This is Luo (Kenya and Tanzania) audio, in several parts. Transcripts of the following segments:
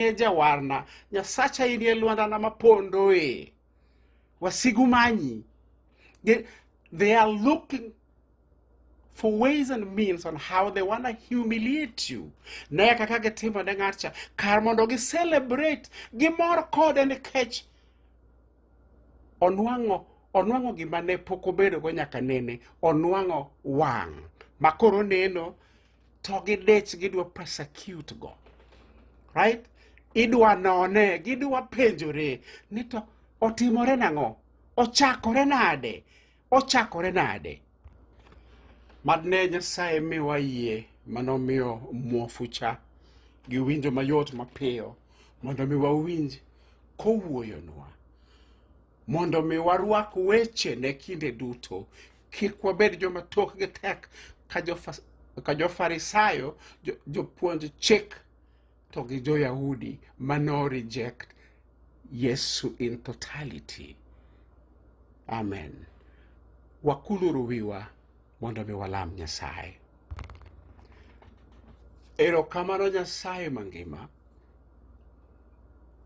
e jawarna, Nyasacha in e lwandana mapondoe. Wasigu manyi. They are looking for ways and means on how they want to humiliate you. Ne kaka gitimo ne ng'atcha, kar mondo gi celebrate, gimor kode nikech onwang'o onwang'o gima ne pok obedogo nyaka nene, onwang'o wang' ma koro neno to gidich gidwa persecute go right idwa none gidwa penjore ni to otimore nang'o ochakore nade ochakore nade mad ne nyasaye miwa yie manomiyo muofu cha gi winjo mayot mapiyo mondo mi wawinj kowuoyonwa mondo mi warwak wechene kinde duto, kik wabed joma tokgi tek ka jo-Farisayo, jopuonj chik to gi jo-Yahudi mano reject Yesu in totality. Amen. Wakuluru wiwa mondo mi walam Nyasaye. Erokamano Nyasaye mangima.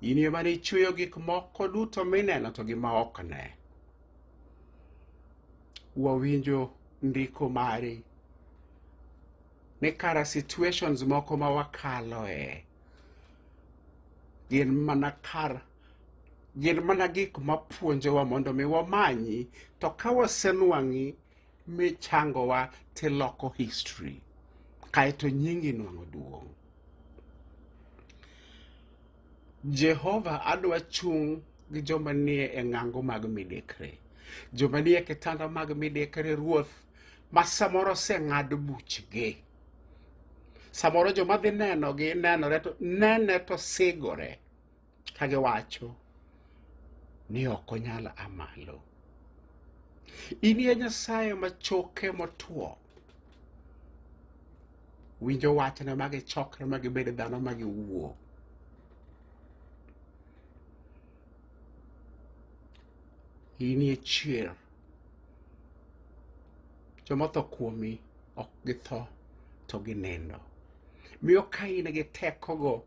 In ema ne ichweyo gik moko duto mineno to gi ma ok ne. Wawinjo ndiko mari ni kara situations moko ma wakaloe gin mana kar gin mana gik mapuonjowa mondo mi wamanyi to ka wasenwang'i michangowa tiloko history kaeto nyingi nwang'o duong'. Jehova adwa chung' gi joma nie e ng'ango mag midekre, joma nie kitanda mag midekre Ruoth, ma samoro oseng'ad buchgi. Samoro joma dhi nenogi nenore to nene to sigore ka giwacho ni ok onyal a malo. In e Nyasaye ma choke motwo winjo wachne ma gichokre ma gibed dhano ma giwuo. In e chier. Joma otho kuomi ok githo to ginindo. Miyo ka in gi tekogo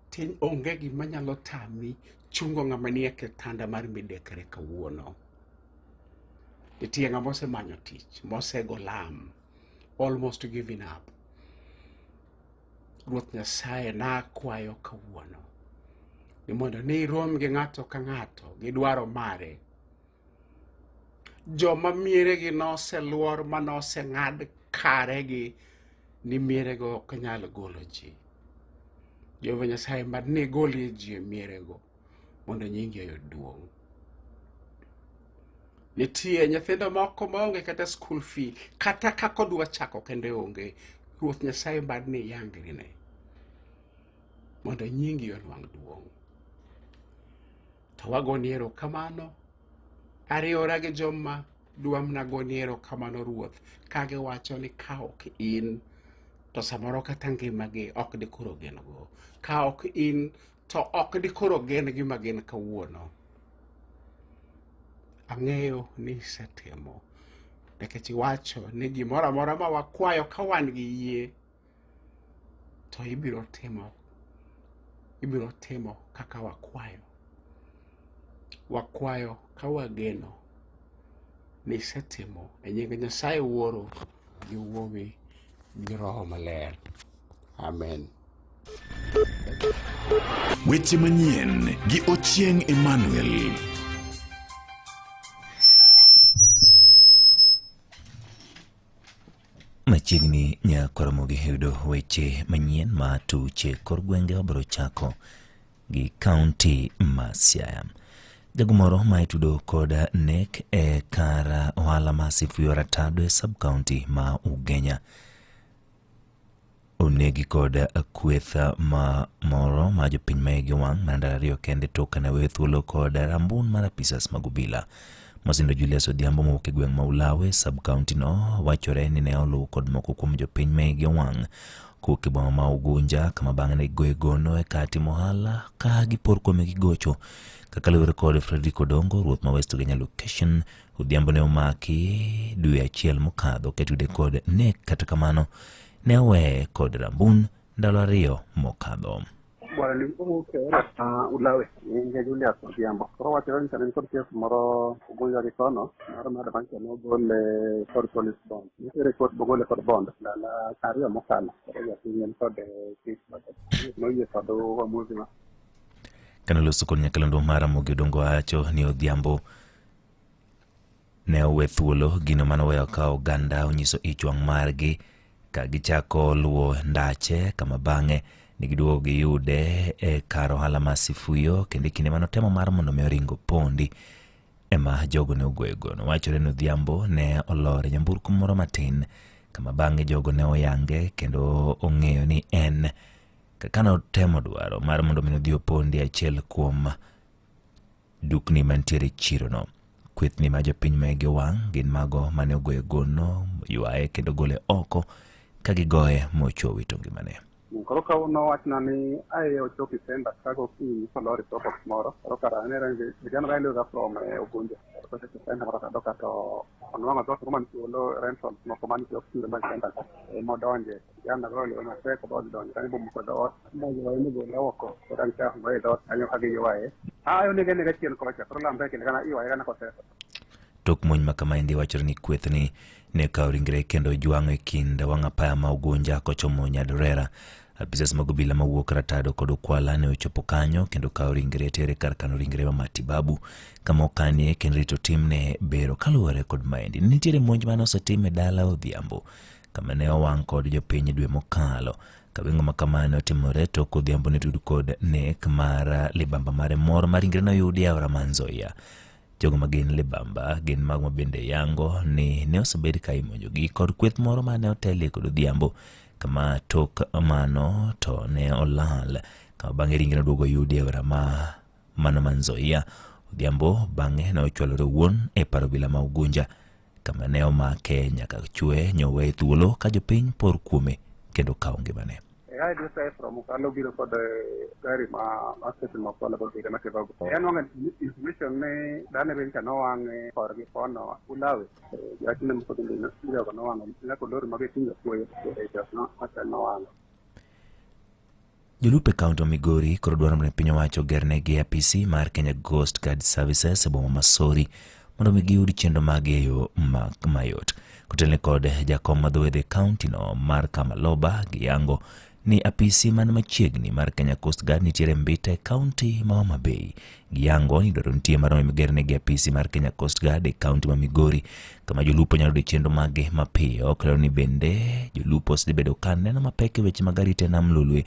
to onge gima nyalo tami chungo ng'ama nie kitanda mar midekre kawuono. Nitie ng'ama osemanyo tich, mosego lam, almost giving up. Ruoth Nyasaye nakwayo kawuono ni mondo ni irom gi ng'ato ka ng'ato gi dwaro mare. Joma mieregi noseluor ma noseng'ad karegi ni mierego ok nyal golo ji. Jehova Nyasaye mad ni igolie ji e mierego mondo nyingi oyud duong'. Nitie nyithindo moko maonge kata school fee kata kaka odwa chako kende onge. Ruoth Nyasaye mad ni iyangrine mondo nyingi onwang' duong'. To wagoni erokamano. Ariwora gi joma dwa mana goni erokamano Ruoth ka giwacho ni ka ok in to samoro kata ngimagi ok dikoro gin go. Ka ok in to ok dikoro gin gima gin kawuono. Ang'eyo ni isetimo nikech iwacho ni gimoro amora ma wakwayo ka wan gi yie to ibiro timo ibiro timo kaka wakwayo. Wakwayo ka wageno ni isetimo e nying Nyasaye Wuoro gi Wuowi gi Roho Maler. Amen. Weche manyien gi Ochieng Emmanuel. Machiegni nyakoromogi yudo weche manyien ma tuche kor gwenge wabiro chako gi kaunti ma Siaya. Jago moro ma itudo kod nek e kar ohala ma Sifuyo Ratado e sub kaunti ma Ugenya onegi kod kweth ma moro ma jopiny ma igi wang' mana ndalo ariyo kende tok kane owe thuolo kod rambun mar apisas mag obila. Masindo Julius Odhiambo mowuok e gweng' ma Ulawe sub county no wachore ni ne oluw kod moko kuom jopiny ma igi owang' kowuok e boma ma Ugunja kama bang'e ne gigoye gono e kar timo ohala ka gipor kuome gi gocho. Kaka luwore kod Fredrick Odongo, ruoth ma West Ugenya Location, Odhiambo ne omaki dwe achiel mokadho ketude kod nek kata kamano ne oweye kod rambun ndalo ariyo mokadho. Bwana ni owuok e area ma Ulawe, nyinge Julius Odhiambo. Koro wachore ni en kod kes moro Ugunja gi kono mar murder manyiso ni ogole kod police bond. Nitiere court bogole kod bond ndalo 2 mokalo. Koro japiny en kod kes noyie kod uamuzi ma. Kane oloso kod nyakalondo mar Ramogi Odongo wacho ni Odhiambo ne owe thuolo, gino mane oweyo ka oganda onyiso ich wang' margi ka gichako luwo ndache, kama bang'e ne giduogo giyude e kar ohala ma Sifuyo, kendo e kinde mane otemo mar mondo mi oring opondi ema jogo ne ogoye gono. Wachore ni Odhiambo ne olor e nyamburko moro matin, kama bang'e jogo ne oyange kendo ong'eyo ni en kaka notemo dwaro mar mondo mi odhi opondi achiel kuom dukni mantiere e chirono. Kwethni ma jopiny ma igi owang' gin mago mane ogoyo gono, ywaye kendo gole oko ka gigoye mochwo wito ngimane. Koro kawuono wachna ni aye ochopo Center ka gokinyi kolor e stop moro. Koro kara aneno ni vijana railo from Ugunja. Koro kochopo Center moro kadoka to onwang'o dhoot moro man thuolo, rental moko man ok thuolo man Center ka. Modonje. Vijana go lewo matek dhoot donjo kanyo bomuko dhoot. Moywaye mogole oko. Koro ang' chak goye dhoot kanyo ka giywaye. Ayo nege nega chien kocha. Koro lamre kinde kana iywaye kana kosetho. Tok monj ma kamaendi wachore ni kwethni ne okawo ringre kendo ojwang'o e kind wang' apaya ma Ugunja kochomo Nyadurera. Apisas mag obila mawuok Ratado kod Ukwala ne ochopo kanyo kendo kawo ringre tere kar kano ringre ma matibabu kama okanie kendo rito timne bero. Kaluwore kod maendi, nitiere monj mane osetim e dala Odhiambo kama ne owang' kod jopiny dwe mokalo. Kawingo ma kama ne otimore tok Odhiambo ne tud kod nek mar libamba mare moro ma ringre noyudi e aora ma Nzoia. Jogo ma gin libamba gin mago ma bende yango ni ne osebed ka imonjogi kod kweth moro ma ne otelie kod Odhiambo, kama tok mano to ne olal, kama bang'e ringre noduogo oyudi e aora ma mano ma Nzoia. Odhiambo bang'e ne ochwalore owuon e par obila ma Ugunja, kama ne omake nyaka chwe nyowe thuolo ka jopiny por kuome kendo kawo ngimane. Ai duse from Ukalo biro kod gari ma station ma Kwala kod ma Kibago. En wang' information ni dane ben ka nowang' korgi kono Ulawe. Wach ne moko bende jogo nowang' nyaka lori ma giting'o kuoyo e jok no maka nowang'. Jolupo e kaunti ma Migori koro dwaro mondo piny owacho ogernegi apisi mar Kenya Coast Guard Services e boma ma Sori mondo mi giyud chenro mag e yo mayot. Kotelne kod jakom ma dho wedhe kaunti no mar Kamaloba, giyango ni apisi man machiegni mar Kenya Coast Guard nitiere Mbita e kaunti ma Homa Bay. Giyango ni dwaro nitie mar mondo mi ogernegi apisi mar Kenya Coast Guard e kaunti ma Migori kama jolupo nyalo yudo chenro mage mapiyo. Kendo ni bende jolupo osebedo ka neno mapek e weche mag arita e nam Lolwe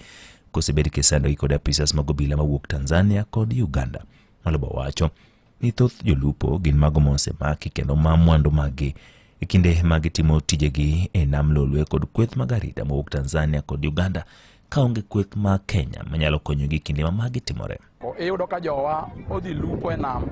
kosebed kisandogi kod apisas mag obila mawuok Tanzania kod Uganda. Maloba wacho ni thoth jolupo gin mago mosemaki kendo ma mwandu maggi e kinde ma gitimo tijegi e nam Lolwe kod kweth mag arita mawuok Tanzania kod Uganda kaonge kweth ma Kenya manyalo konyogi kinde ma magi timore. Iyudo ka jowa odhi lupo e nam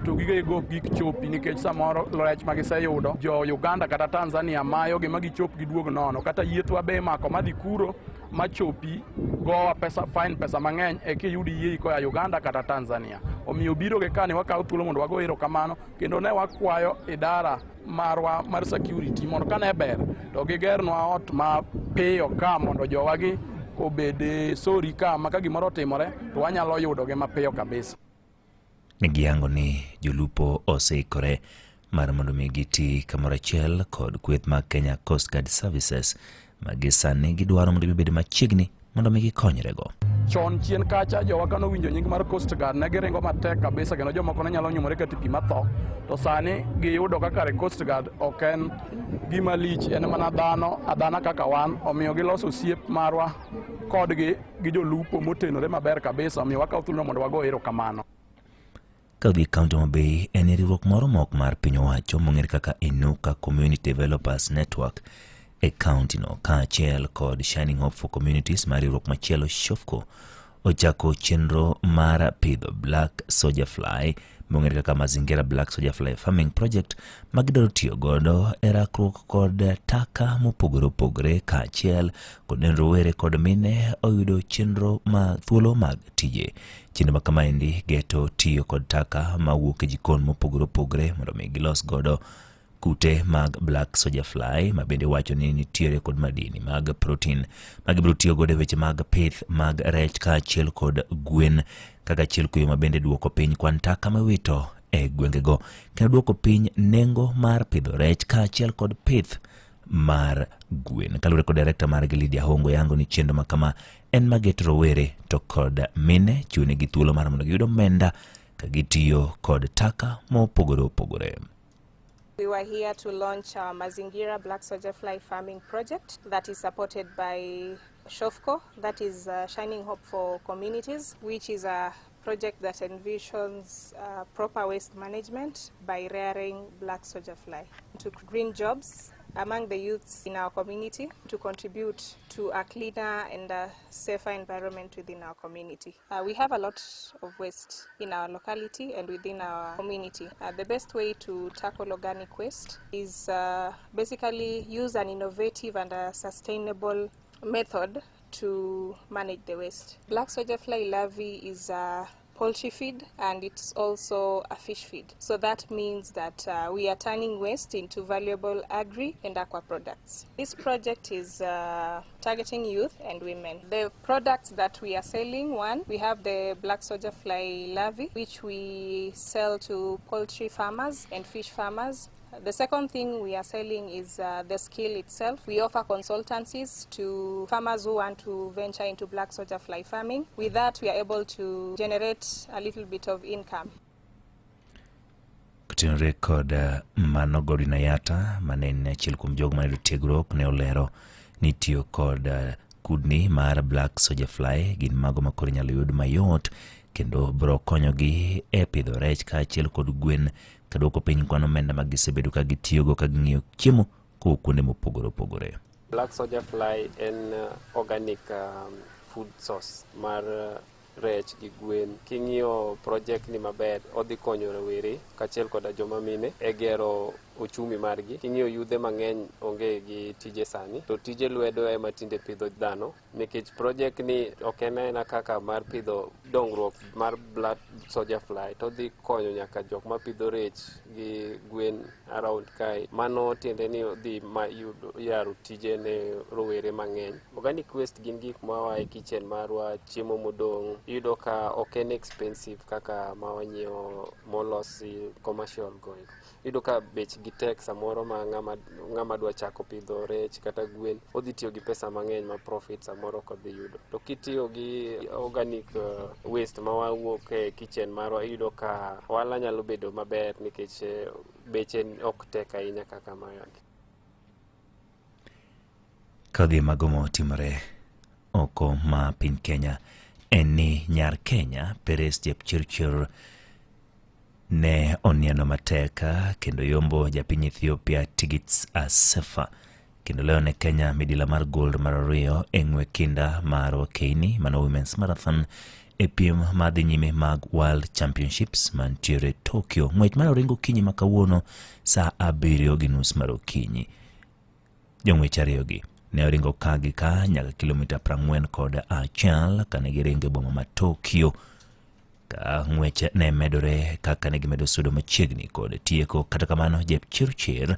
to gige go gik chopi nikech samoro rech ma giseyudo jo Uganda kata Tanzania mayo gi ma gichop giduog nono, kata yiethwa be imako madhi kuro machopi gowa pesa fine pesa mang'eny e kiyud yie koa Uganda kata Tanzania. Omiyo biro gi kani wakawo thuolo mondo wago erokamano kendo ne wakwayo idara marwa mar security mondo kane ber to gigernwa ot ma piyo ka mondo jowagi obed sori ka ma ka gimoro otimore to wanyalo yudogi mapiyo kabisa. Ne giyango ni jolupo oseikore mar mondo mi giti kamoro achiel kod kweth mag Kenya Coast Guard Services ma gi sani gidwaro mondo gibed machiegni mondo mi gikonyrego. Chon chien kacha jowa kane owinjo nying mar Coast Guard ne giringo matek kabisa kendo jomoko ne nyalo nyumore kata e pi matho. To sani giyudo ka kare Coast Guard ok en gima lich, en mana dhano adhana kaka wan, omiyo giloso osiep marwa kodgi gi jolupo motenore maber kabisa, omiyo wakawo thuolono mondo wago erokamano. Ka odhi e kaunti ma Homa Bay en riwruok moro ma ok mar piny owacho mong'ere kaka Inuka Community Developers Network e kaunti no kaachiel kod Shining Hope for Communities mar riwruok machielo SHOFCO ochako chenro mar pidho Black Soldier Fly mong'ere kaka Mazingira Black Soldier Fly Farming Project ma gidwaro tiyo godo e rakruok kod taka mopogore opogore kaachiel kod neno rowere kod mine oyudo chenro ma thuolo mag tije. Chenro ma kamaendi geto tiyo kod taka mawuok e jikon mopogore opogore mondo mi gilos godo Kute mag black soldier fly ma bende wacho ni nitiere kod madini mag protein ma gibiro tiyo godo e weche mag pith mag rech kaachiel kod gwen kaka achiel kuom yo ma bende duoko piny kwan taka miwito e gwengego kendo duoko piny nengo mar pidho rech kaachiel kod pith mar gwen. Kaluwore kod direkta margi Lydia Hongo yango ni chenro ma kama en mageto rowere to kod mine chiwonegi thuolo mar mondo giyud omenda ka gitiyo kod taka mopogore opogore. We were here to launch our Mazingira Black Soldier Fly Farming Project that is supported by SHOFCO, that is Shining Hope for Communities, which is a project that envisions proper waste management by rearing black soldier fly to green jobs among the youths in our community to contribute to a cleaner and a safer environment within our community. We have a lot of waste in our locality and within our community. The best way to tackle organic waste is basically use an innovative and a sustainable method to manage the waste. Black soldier fly larvae is a poultry feed and it's also a fish feed. So that means that we are turning waste into valuable agri and aqua products. This project is targeting youth and women. The products that we are selling, one, we have the black soldier fly larvae, which we sell to poultry farmers and fish farmers. The second thing we are selling is the skill itself. We offer consultancies to farmers who want to venture into black soldier fly farming. With that, we are able to generate a little bit of income. Kotenore kod mano Godwin Ayata mane en achiel kuom jogo mane yudo tiegruok ne olero ni tiyo kod kudni mar black soldier fly gin mago ma koro inyalo yud mayot kendo biro konyogi e pidho rech kaachiel kod gwen ka duoko piny kwan omenda ma gisebedo ka gitiyogo ka ging'iyo chiemo kowuok kuonde mopogore opogore. Black soldier fly en organic food source mar rech gi gwen. King'iyo project ni maber, odhi konyo rowere kaachiel koda joma mine e gero ochumi margi. King'iyo yudhe mang'eny onge gi tije sani, to tije lwedo ema tinde pidho dhano. Nikech project ni ok en aena kaka mar pidho dongruok mar black soldier fly, to odhi konyo nyaka jok mapidho rech gi gwen around kae. Mano tiende ni odhi ma yudo yaro tije ne rowere mang'eny. Organic waste gin gik mawa e kitchen marwa, chiemo modong', iyudo ka ok en expensive kaka ma wanyiewo molosi commercial go eko. Iyudo ka bechgi tek samoro ma ng'ama dwa chako pidho rech kata gwen odhi tiyo gi pesa mang'eny ma profit samoro ok odhi yudo. To kitiyo gi organic waste ma wawuok e kitchen marwa iyudo ka ohala nyalo bedo maber nikech beche ok tek ahinya kaka magi. Kodhi mago motimore oko ma piny Kenya en ni nyar Kenya Peres Jepchirchir ne oniano matek kendo yombo japiny Ethiopia Tigist Assefa kendo loyo ne Kenya midila mar gold mar ariyo e ng'we kinda mar wakeini mano Women's Marathon e piem madhi nyime mag World Championships mantiere Tokyo. Ng'wech mane oringo okinyi ma kawuono saa 7:30 mar okinyi. Jong'wech ariyogi ne oringo ka gi ka nyaka kilomita 41 kane giringo e boma ma Tokyo. Ka ng'wech ne medore kaka ne gimedo sudo machiegni kod tieko. Kata kamano Jepchirchir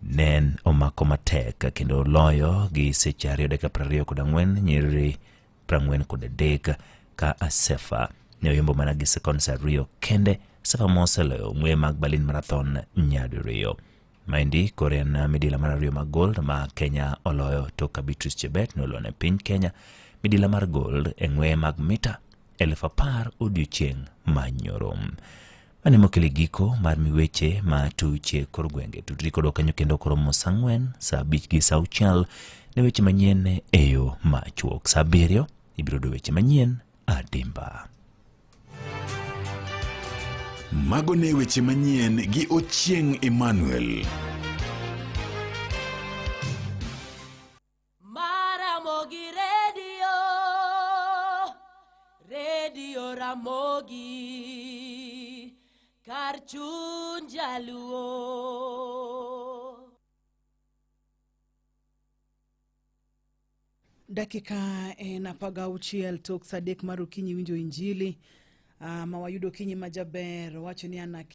ne omako matek kendo loyo gi seche 2:24 nyiriri 43 ka Assefa ne oyombo mana gi sekonds 2 kende. Assefa moseloyo ng'we mag Berlin Marathon nyadiriyo. Maendi koro en midila mar ariyo mag gold ma Kenya oloyo tok ka Beatrice Chebet noloyo ne piny Kenya midila mar gold e ng'we mag mita 10,000 odiochieng' manyoro. Mane mokelo giko mar miweche ma tuche kor gwenge. Tudri kodwa kanyo kendo koromo saa 4, saa 5 gi saa 6 ne weche manyien e yo machuok. Saa 7 ibiro yudo weche manyien adimba. Mago ne weche manyien gi Ochieng' Emmanuel. Maramogi Radio, Radio Ramogi, kar chuny jaluo. Dakika en 16 tok saa 3 mar okinyi winjo injili ma wayudo okinyi ma jaber wacho ni an